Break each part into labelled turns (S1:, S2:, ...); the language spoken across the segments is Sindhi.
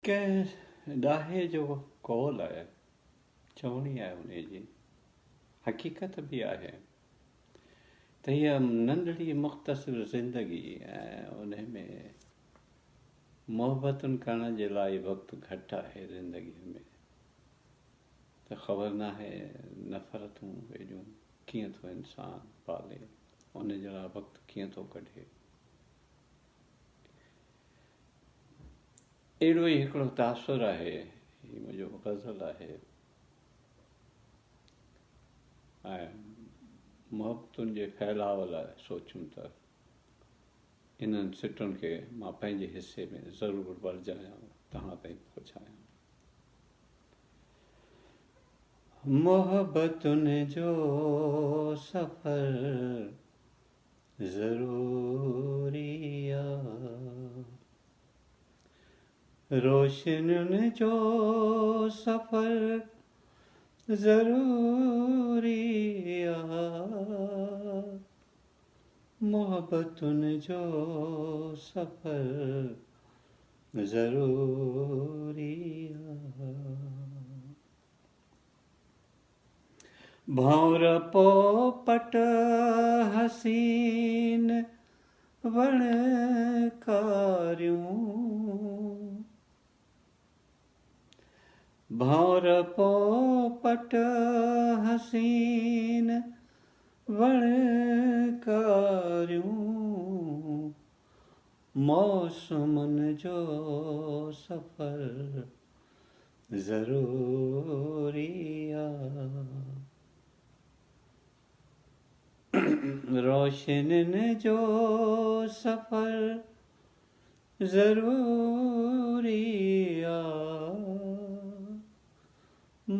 S1: ڪنهن ڏاهي جو قول آهي، چوڻي آهي انهي جي، حقيقت به آهي ته هيء ننڍڙي مختصر زندگي ۽ انهي ۾ محبتن ڪرڻ جي لاء وقت گهٽ آهي زندگيء ۾ ته خبر ناهي نفرتون ايڏيون ڪيئن ٿو انسان پالي، انهي جي لاء وقت ڪيئن ٿو ڪڍي. اهڙو ئي هڪڙو تاثر آهي، هي منهنجو غزل آهي ۽ محبتن جي ڦهلاء لاء سوچيم ته انهن سٽن کي مان پنهنجي حصي ۾ ضرور ورجايان، توهان تائين پهچايان. محبتن جو سفر ضروري آ. روشنين جو سفر ضروري آ. محبتن جو سفر ضروري آ. ڀنور پوپٽ حسين وڻڪاريون، ڀنور پوپٽ حسين وڻڪاريون، موسمن جو سفر ضروري آ. روشنين جو سفر ضروري آ.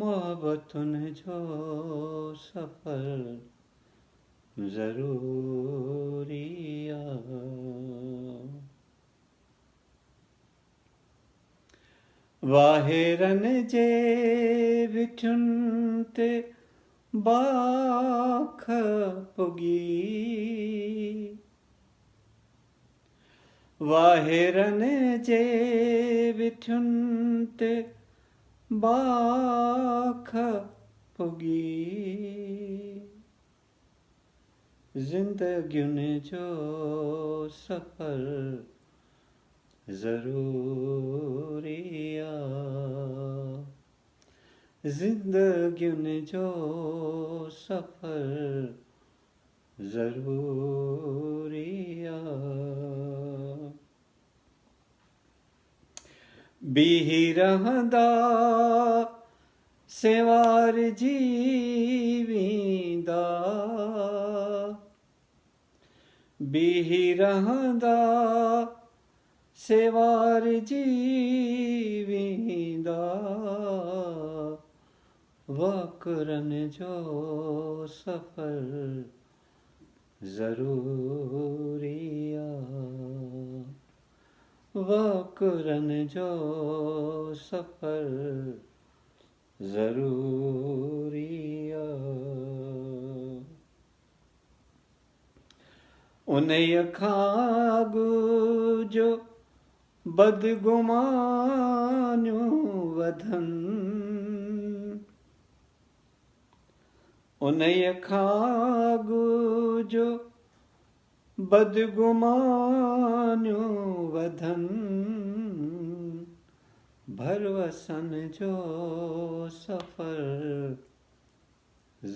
S1: محبتن جو سفر ضروري آ. واهيرن جي وٺين تي باک پڳي. واهيرن جي وٺين تي باک پڳي. زندگين جو سفر ضروري آ. زندگين جو سفر ضروري آ. بيهي رهندا سنوارجي ويندا. بيهي رهندا سنوارجي ويندا. وڪرن جو سفر ضروري آ. وڪرن جو سفر ضروري آ. انهيء کان اڳ جو بدگمانيون وڌن. انهيء کان اڳ جو بدگمانيون وڌن. ڀروسن جو سفر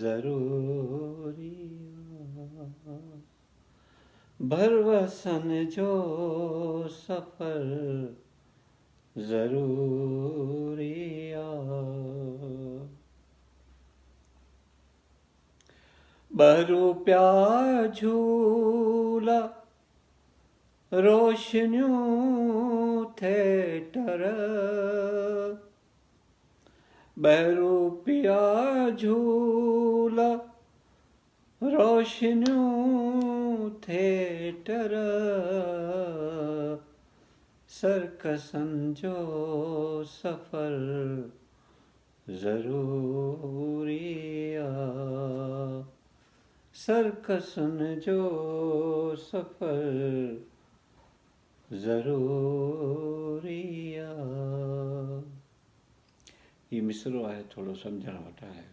S1: ضروري آ. ڀروسن جو سفر ضروري آ. ٻه روپيا جهولا روشنيون ٿيٽر. ٻه روپيا جهولا روشنيون ٿيٽر. سرڪسن جو سفر ضروري آ. سرڪسن جو سفر ضروري آ. هي مصرعو آهي ٿورو سمجهڻ وٽان آهي.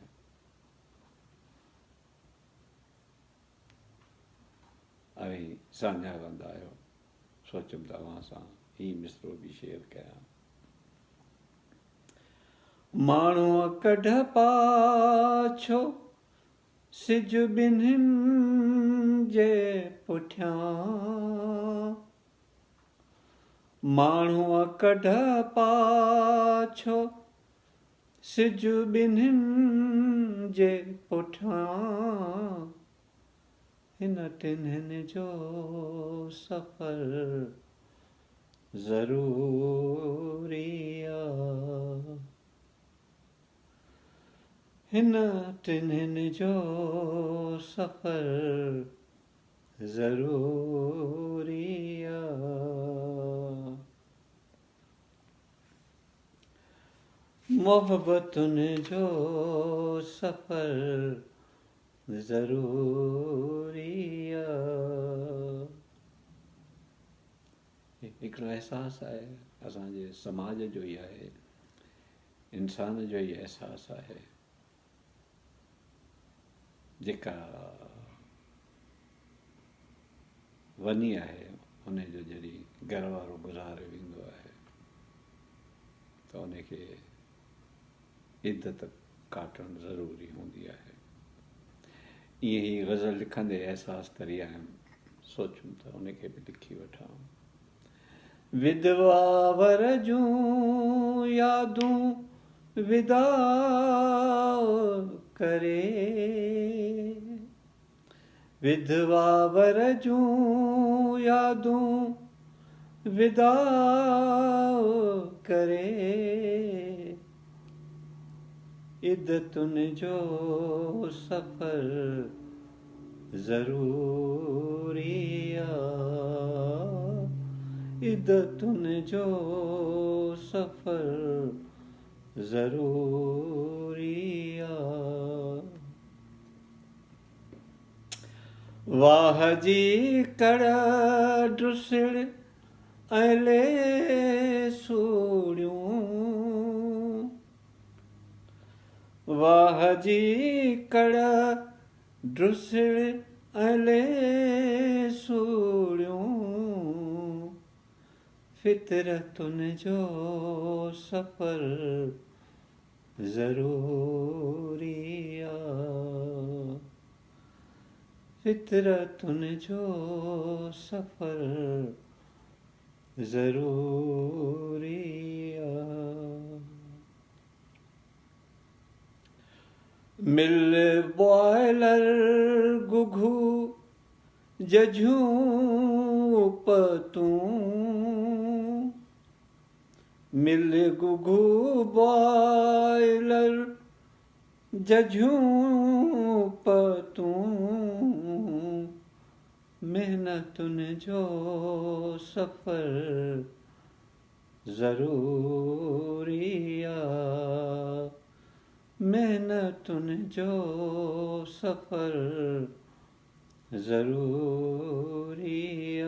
S1: اوهين ساڃاهه وند آهيو، سوچيم ته اوهان سان هي مصرعو به شيئر ڪيان. ماڻهوء ڪڍ پاڇو، سج ٻنهين جي پٺيان. ماڻهوء ڪڍ پاڇو، سج ٻنهين جي پٺيان. هن ٽنهين جو سفر ضروري آ. هن ٽنهين جو سفر ضروري آ. محبتن جو سفر ضروري آ. هڪڙو احساس آهي اسان جي سماج جو ئي آهي انسان جو ئي احساس آهي جيڪا وني آهي ان جو جڏهن گهر وارو گذاري ويندو آهي ته ان کي عدت ڪاٽڻ ضروري هوندي آهي. ائين هي غزل لکندي احساس تري آيم، سوچيم ته ان کي به لکي وٺان. ودوا ور جون يادون وداع ڪري، وڌوا ور جون يادون وداع ڪري، عدتن جو سفر ضروري آ، عدتن جو سفر ضروري آ. واهه جي ڪڙ ڊسڙ ۽ ليسوڙيون، واهه جي ڪڙ ڊسڙ ۽ ليسوڙيون، فطرتن جو سفر ضروري آ، فطرتن جو سفر ضروري آ. مل بوائلر گگهو ججهون پتون، مل گگهو بوائلر ججهون پتون، محنتن جو سفر ضروري آ، محنتن جو سفر ضروري آ.